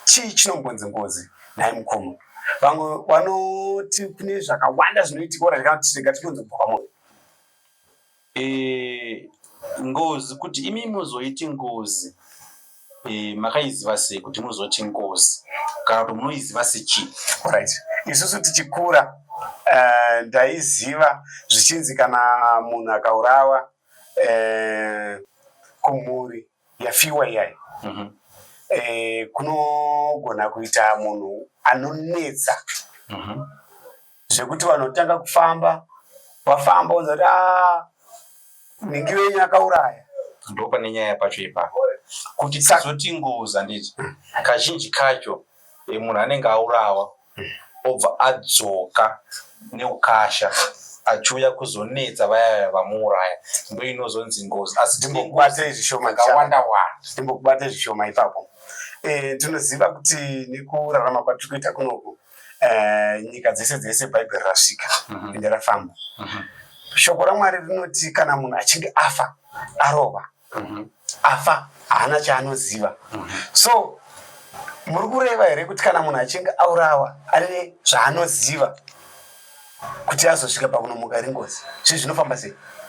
Chii chinombonzi ngozi, nhai mukoma? Vamwe vanoti kune zvakawanda zvinoitika. Ora rega tinonzi kubva kwamwoyo. Ngozi, kuti imi muzoiti ngozi, makaiziva sei kuti muzoti ngozi, kana kuti munoiziva sechii? Right, isusu tichikura, ndaiziva zvichinzi kana munhu akaurawa, kumhuri yafiwa iyai, kunogona kuita munhu anonetsa zvekuti vanhu votanga kufamba, vafamba unza kuti, "Ah, nhingi wenyu akauraya." Ndo pane nyaya pacho ipapo, kuti tizoti ngozi, handiti kazhinji kacho munhu anenge aurawa obva adzoka neukasha achiuya kuzonetsa vaya vamuuraya, ndo inozonzi ngozi. Asi tine Ndimbokubate zvishoma. Dzakawanda wanda. Ndimbokubate zvishoma ipapo. Tinoziva kuti nekurarama kwatiri kuita kunoku, nyika dzese dzese Bhaibheri rasvika ende rafamba. Shoko raMwari rinoti kana munhu achinge afa, arova, afa, haana chaanoziva. So muri kureva here kuti kana munhu achinge aurawa ane zvaanoziva kuti azosvika pakunomuka ringozi? Zvinhu zvinofamba sei?